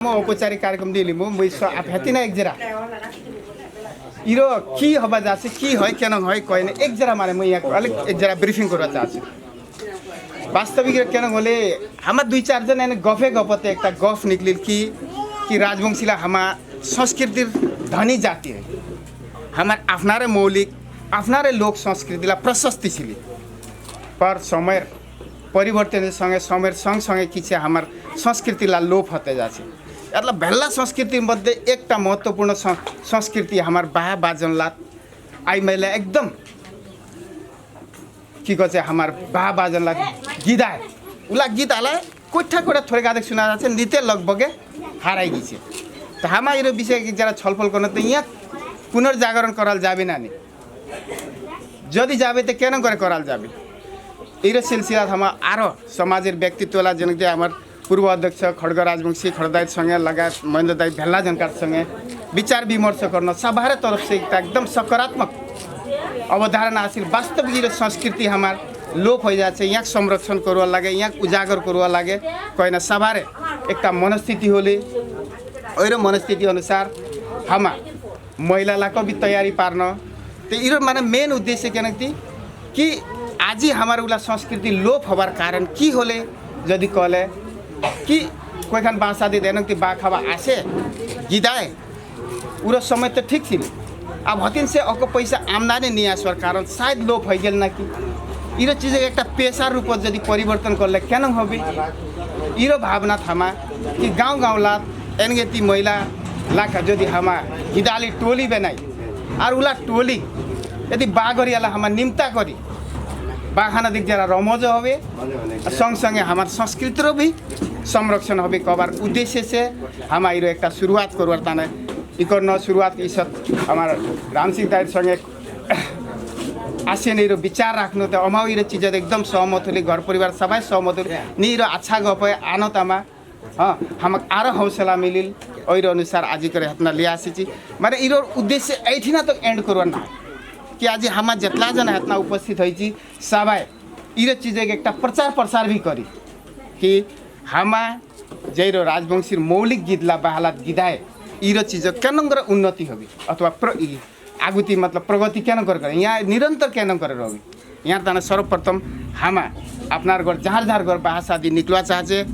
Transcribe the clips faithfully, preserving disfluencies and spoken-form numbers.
म औपचारिक कार्यक्रम दिली, म, म स-, आप हेतिना एकजरा। इरो कि हबा जासे, कि हय, केनङ हय, कयने एकजरा माने म यहाँ अलग एकजरा briefing करबा चाहछु। वास्तविक इरो केनङ होले, हामा दुई चार जन एने गफे गफते एकटा गफ निकलिल कि, कि राजवंशीला हामा संस्कृतिर धनी जाति है। हामार आफ्नारे मौलिक, आफ्नारे लोक संस्कृतिला प्रशस्ति छिली। पर समय परिवर्तन संगे, समयर संग संगे किछु हामार संस्कृतिला लोप हते जाछे। एतला भेल्ला संस्कृति मध्ये एकटा महत्वपूर्ण सं-, संस्कृति हामार बाह बाजनला। आइ मैला एकदम कि कहछे हामार बाह बाजनला गिदाय। उला गिदाला कोठा कोठा थोरे गादेक सुना जाछे, निते लगभगे हाराइ गिछे। त हामा इरो विषय एकजरा छलफल करन त यहाँ पुनर्जागरण कराल जाबे ना नी। जदि जाबे ते केनङ करे कराल जाबे। इरो सिलसिलात हामा आरो समाजर व्यक्तित्वला जेनकि हामार पूर्व अध्यक्ष खड्ग राजवंशी खड्ग दाइर संगे लगायत महेन्द्र दाइ भेल्ला जनकार संगे विचार विमर्श करन सभारे तरफ से एकटा एकदम सकारात्मक अवधारणा आसिल। वास्तविक इरो संस्कृति हामार लोप होइ जाछे, यहाँ संरक्षण करवा लागे, यहाँ उजागर करवा लागे, कयने सभारे एकटा मनस्थिति होले, ओइरो मनस्थिति अनुसार हामा महिलालाको भी तयारी पार्न। ते इरो माने main उद्देश्य केनकि कि आजि हामार उला संस्कृति लोप हबार कारण कि होले, जदि कहले कि कोइखान बाह सादी देनकि बाह खाबा आसे, गिदाय, उरो समय त ठीक छिल। अब हतिन से ओको पैसा आमदानी नी आसवार कारण सायद लोप होइ गेल ना कि। इरो चिजके एकटा पेशार रूपत जदि परिवर्तन करले केनङ होबे? इरो भावना थामा कि गाउँ गाउँला एनगेती महिला लाखा जदि हामा गिदाली टोली बेनाई, आर उला टोली यदि बागरियाला हामा निम्ता करी, बाखाना दिक जरा रमज होबे, संग संगे हामार संस्कृतिरो भी संरक्षण होबे कहबार उद्देश्य से हामा इरो एकटा सुरुवात करवार ताने इकर्न सुरुवात इसत हामार रामसिंह दाइर संगे आसिन इरो विचार राख्नु त अमाउ इरो चिजत एकदम सहमत होली, घर परिवार सबै सहमत होली, नी इरो अच्छा गपे आनो तमा। हाँ, हामाक आरो हौसला मिलिल, ओइरो अनुसार आजि करे हतना लिया आसिची। माने इरो उद्देश्य ऐठिना तक end करवा ना। कि आजि हामा जेतला जन हतना उपस्थित होइची, सबै इरो चिजके एकटा प्रचार प्रसार भी करी। कि हामा जैरो राजवंशीर मौलिक गिदला बाहलात गिदाय, इरो चिज केनंगरे उन्नति होबी, अथवा प्र-, इ आगुती मतलब प्रगति केनंगरे करे, यहाँ निरंतर केनंगरे रहबी। यहाँ ताने सर्वप्रथम हामा आपनार घर, जहाँ जहाँ घर बाहा सादी निकलवा चाहचे,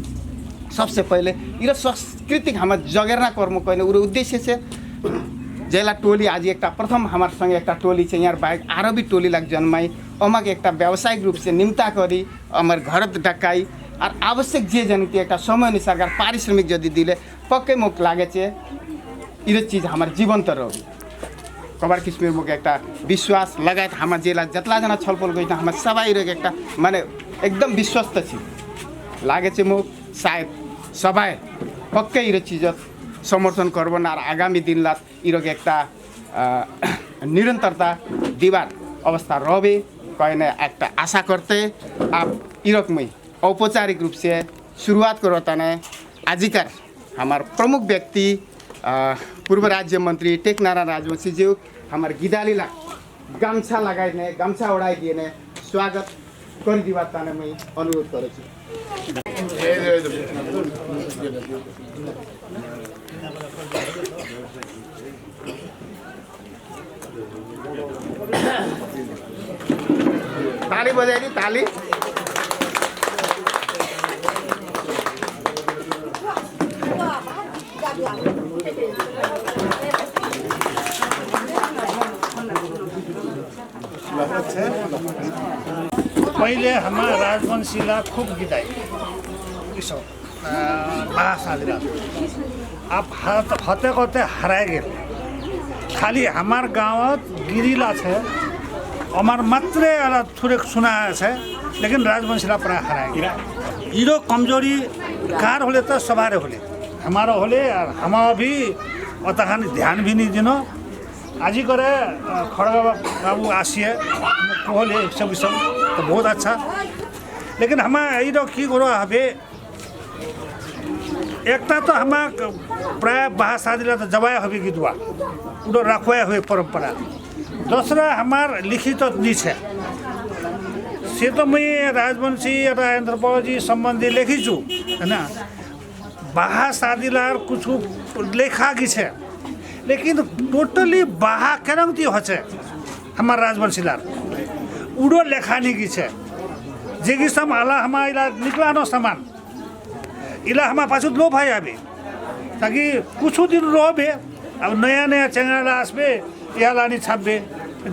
सबसे पहिले इरो सांस्कृतिक हामा जगेर्ना कर्म कइने उरो उद्देश्य से जैला टोली आजि एकटा प्रथम हामार संगे एकटा टोली छे, यहाँ बाहेक आरो भी टोली लाग जन्माई, अमाके एकटा व्यावसायिक रूप से निम्ता करी, अमार घर डकाई, आर आवश्यक जे जनिते एकटा समय अनुसार पारिश्रमिक जदि दिले, पक्कै मोक लागेचे, इरो चिज हामार जीवंत रहबी। कबार किसिमर मोक एकटा विश्वास लगायत हामा जेला जतला जना छलफल गइता, हामा सबै इरो एकटा, माने, एकदम विश्वस्त छि। लागेचे मोक सायद सबै पक्कै इरो चिजत समर्थन करबन, आर आगामी दिनलात इरोके एकटा, अ, निरंतरता दिबार अवस्था रहबे, कइने एकटा आशा करते, आप इरोक मुई औपचारिक रूप से सुरुवात करताने आजिकार हामार प्रमुख व्यक्ति, अ, पूर्व राज्य मंत्री टेकनारायण राजवंशी ज्यू हामार गिदालीला गमछा लगाइने, गमछा ओढाइदिएने स्वागत करिदिबार ताने मुई अनुरोध करेछु। ताली बजाइदी, ताली। पहिले हामार राजवंशीला खूब गिदाई। इसो। अ, बाहा सादिला। अब हत-, हते कते हराय गेल। खाली हामार गाउँत गिरीला छे, अमार मात्रे आला थुरेक सुना छे, लेकिन राजवंशीला प्राय हराय गेल। इरो कमजोरी कार होले त सबारे होले। हामार होले, आर हामा भी ओतहान ध्यान भी नी दिनो। आजि करे, अ, खड्ग बा-, बाबू आसिए, कोहले सब, सब, त बहुत अच्छा। लेकिन हामा इरो की करो हबे, एकटा त हामा क-, प्राय बाहा सादिला त जवाय हबे गिदवा, उडो राखवाय हबे परम्परा। दोसरा हामार लिखित त नी छे। से त मुई राजवंशी अथवा anthropology सम्बन्धी लेखिछु, है ना? বাহা সাদিলার কিছু লেখা গিছে, লেকিন totally বাহা কেরাংতি হছে আমার রাজবংশীলার, উডো লেখা নি গিছে। যে গিসাম আলা হামা ইলা নিকলানো সামান, ইলা হামা পাছুত লো ভাই আবে, তাকি কিছু দিন রবে, আব নয়া নয়া চেংড়ালা আসবে, ইয়ালা নি ছাপবে,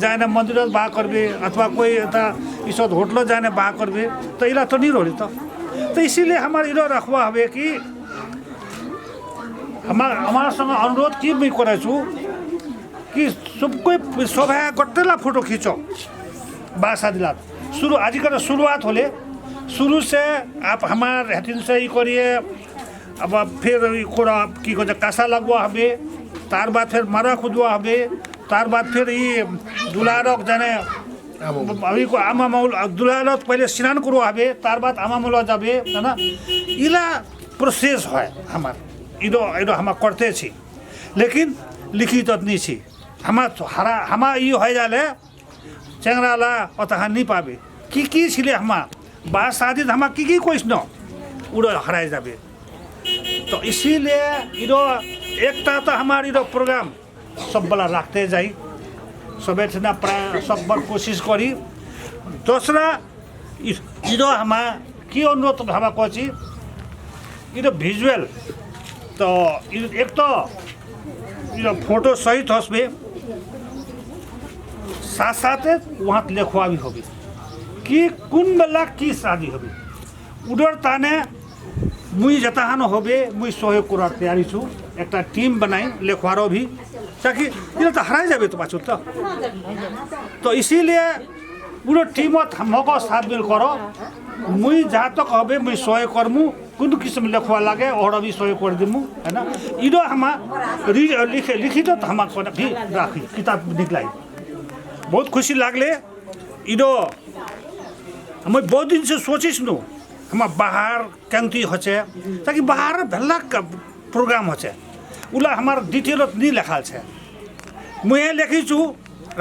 যায়নে মন্দিরত বাহা করবে, অথবা কই এতা ইসত হোটেলত যায়নে বাহা করবে, তো ইলা তো নি রলি তো। তো ইসিলিয়ে আমার ইলো রাখবা হবে কি, আমার, আমার সঙ্গে অনুরোধ কি আমি করেছু কি সবকই সবাই গোটেলা ফটো খিচো। বাহা সাদিলাত শুরু, আজিকার শুরুয়াত হলে, শুরু সে আপ আমার হেতিন সে ই করিয়ে, আবার ফের ই করা, কি কয়, কাসা লাগোয়া হবে, তার বাদ ফের মারা খুদোয়া হবে, তার বাদ ফের ই দুলারক জানে, আমা। ই কো-, আমা মাউল, দুলারক পहिले স্নান করোয়া হবে, তার বাদ আমা মাউল যাবে, তাই না? ইলা process হয় আমার, ইডো, ইডো হামা করতেছি, লেকিন লিখিত নিছি। হামা হারা, হামা ই হয়ে গেলে চেংড়ালা অতাহান নি পাবে। কি কি ছিলে হামা, বাহা সাদিত হামা কি কি কইসন, উডো হারাই যাবে। তো ইসিলিয়ে ইডো একটা তো আমার ইডো program সববেলা রাখতে যাই, সবে সেনা প্রায় সববার কোশিশ করি। দুসরা, ই-, ইডো হামা কি অনুরোধ হামা করছি, ইডো visual, তো ই-, এক তো ইডো ফটো সহিত হসবে, সাথে সাথে উহাত লেখোয়া ভি হবে কি কোন বেলা কি সাদি হবে। উডর তানে মুই যেতাহান হবে, মুই সহযোগ করার তৈয়ারি ছু। একটা team বানাই লেখোয়ারও ভি, তাকি ইলা তো হারাই যাবে তো পাছুত তো। তো ইসিলিয়ে পুরো teamত মক সামিল করো, মুই যাহাতক হবে মুই সহযোগ করমু, কোন কিসিম লেখোয়া লাগে ওহর ভি সহযোগ করে দিমু, হ্যাঁ না? ইডো হামা রি-, লিখে, লিখিত তো হামা কোন ভি রাখি, কিতাব নিকলাই। বহুত খুশি লাগলে। ইডো, আমি বহুত দিন সে সোচিস নু, আমার বাহার কেংতি হচ্ছে, তাকি বাহার ভেল্লা কা-, program হচ্ছে, উলা আমার detailত নি লেখা আছে। মুই লেখিছু,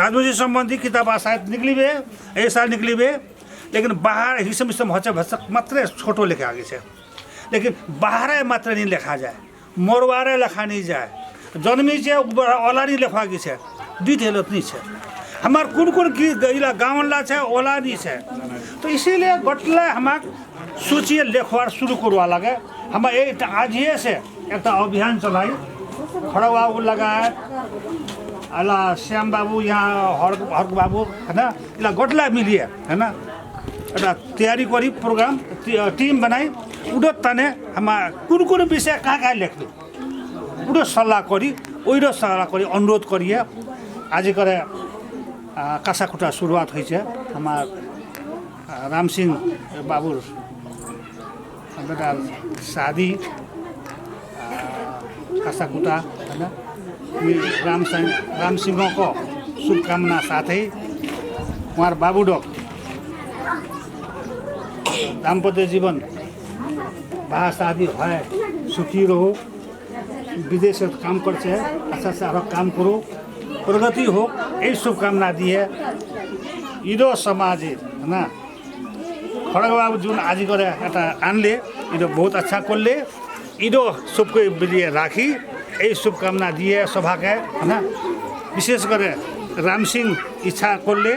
রাজবংশী সম্বন্ধী কিতাব আসায় নিকলিবে, এই সাল নিকলিবে, লেকিন বাহার হিসেব হিসেব হচ্ছে ভাষা মাত্র ছোট লেখা গেছে, লেকিন বাহারে মাত্র নি লেখা যায়। মরওয়ারে লেখা নি যায়। জন্মিছে, ওলা নি লেখা গেছে। Detailত নি ছে। আমার কোন কোন কি ইলা গাঁওলা আছে, ওলা নি ছে। তো ইসিলিয়ে গটলা আমাক সুচিয়ে লেখোয়ার শুরু করোয়া লাগে। আমার এই আজিয়ে সে একটা অভিযান চলাই। খড়গবাবু লাগায়, আলা শ্যামবাবু, ইয়া হর-, হরকবাবু, হ্যাঁ না? ইলা গটলা মিলিয়ে, হ্যাঁ না? এটা তৈয়ারি করি program, টি-, team বানাই, উডত তানে আমার কোন কোন বিষয়ে কা কা লেখবে, উডত সলা করি, ওইডত সলা করি, অনুরোধ করিয়ে, আজি করে, আহ, কাসাকুটা শুরুয়াত হয়েছে আমার, আহ, রামসিং বাবুর বেটার শাদী, আহ, কাসাকুটা, হ্যাঁ না? আমি রামসিং, রামসিংহক শুভকামনা সাথে আমার বাবুডক দাম্পত্য জীবন, বাহা শাদী হয়, সুখী রহুক, বিদেশে কাম করছে, আচ্ছা আচ্ছা আরো কাম করুক, প্রগতি হোক, এই শুভকামনা দিয়ে ইডো সমাজে, হ্যাঁ না? খড়গবাবু জুন আজি করে এটা আনলে, ইডো বহুত আচ্ছা করলে, ইডো সবকে বিলিয়ে রাখি, এই শুভকামনা দিয়ে সভাকে, হ্যাঁ না? বিশেষ করে রামসিং ইচ্ছা করলে,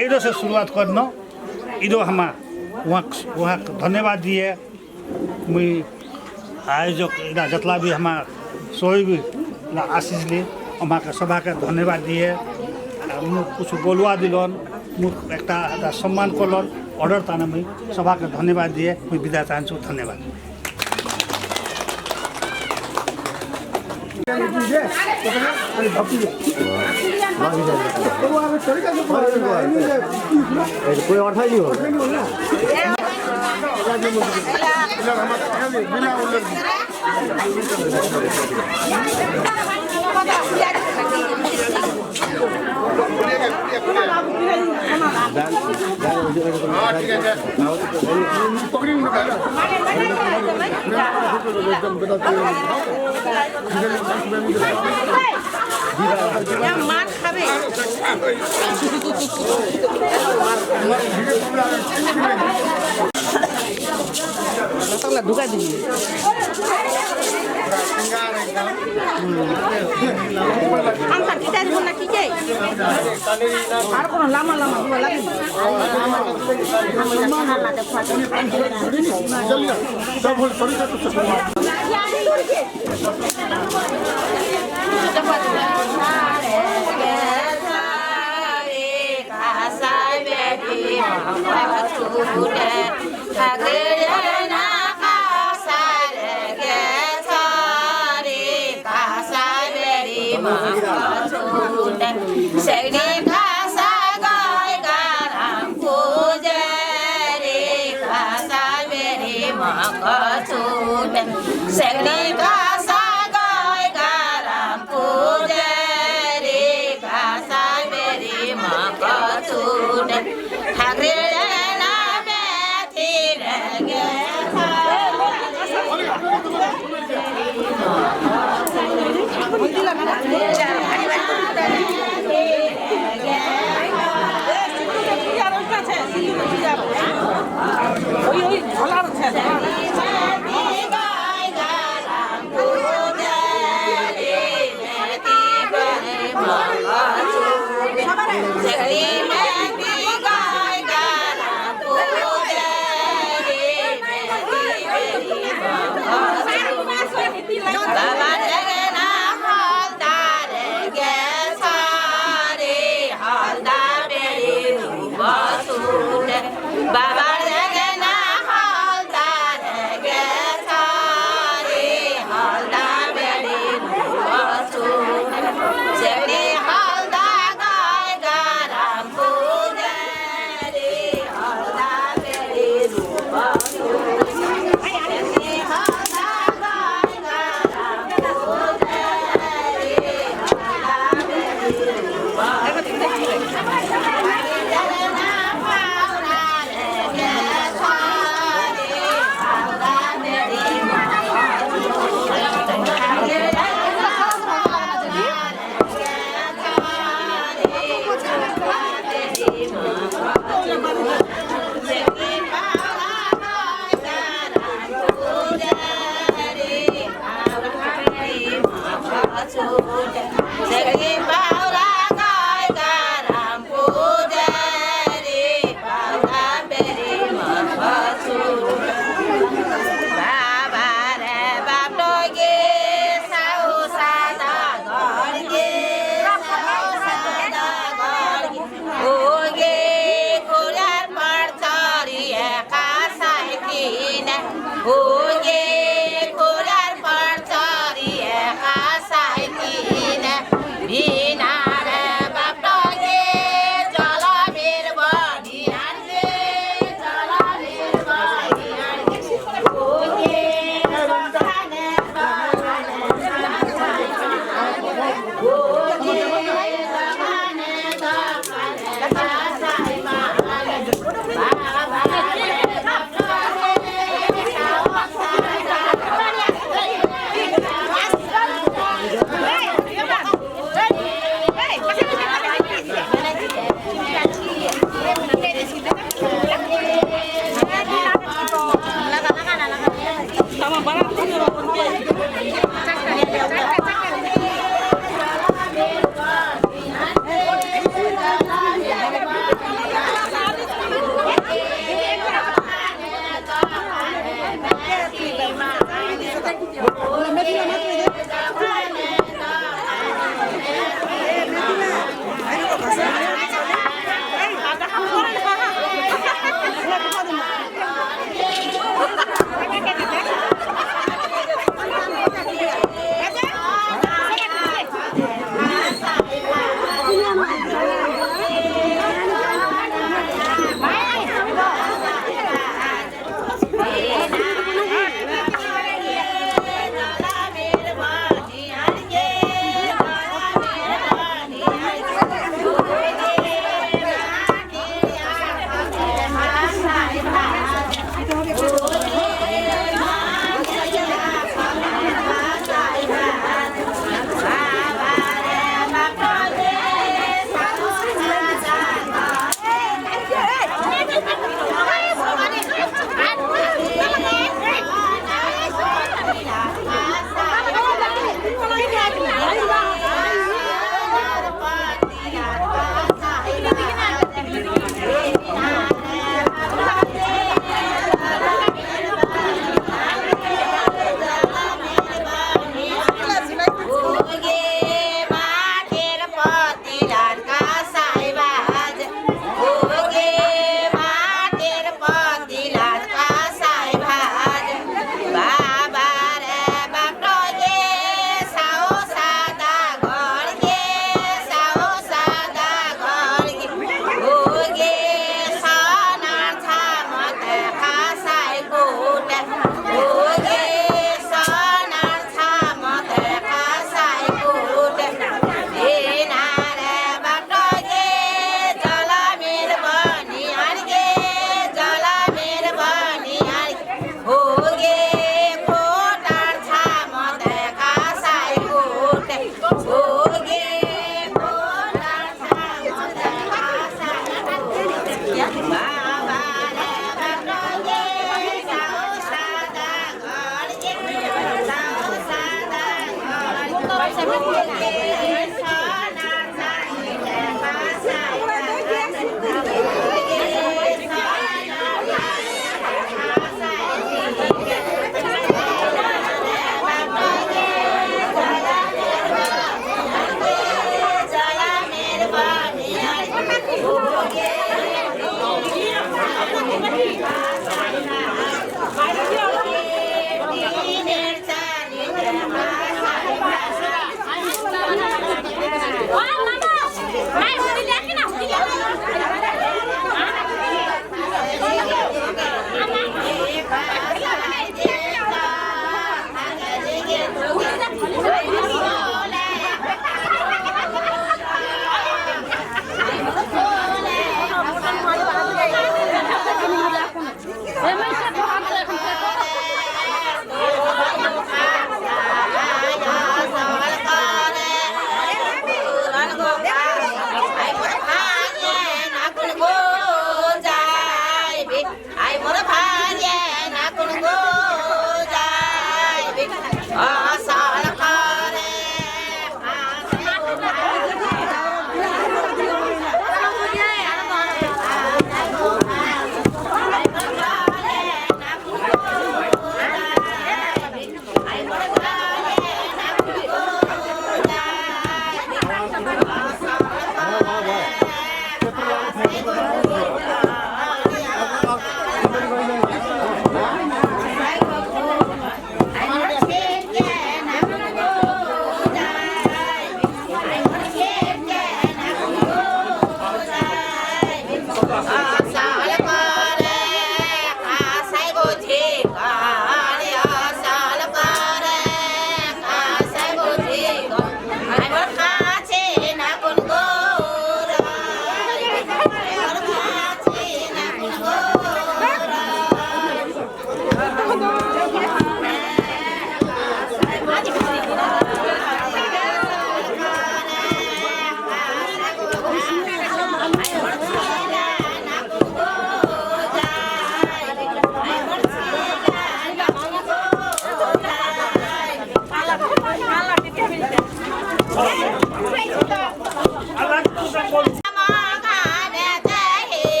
এইডো সে শুরুয়াত করন, ইডো হামা, ওহাক, ওহাক ধন্যবাদ দিয়ে, মুই আয়োজক, ইলা যেতলা ভি আমার সহযোগী ইলা আসিসলে, আমাকে সভাকে ধন্যবাদ দিয়ে, আর মুক কিছু বলুয়া দিলন, মুক একটা, একটা সম্মান করলন, অর্ডার তানে মুই সভাকে ধন্যবাদ দিয়ে, মুই বিদায় চাহানছু, ধন্যবাদ। कोई और था ही नहीं होगा। Datang lah duka di. Antar kita di mana kita? Harus lama-lama dua lagi.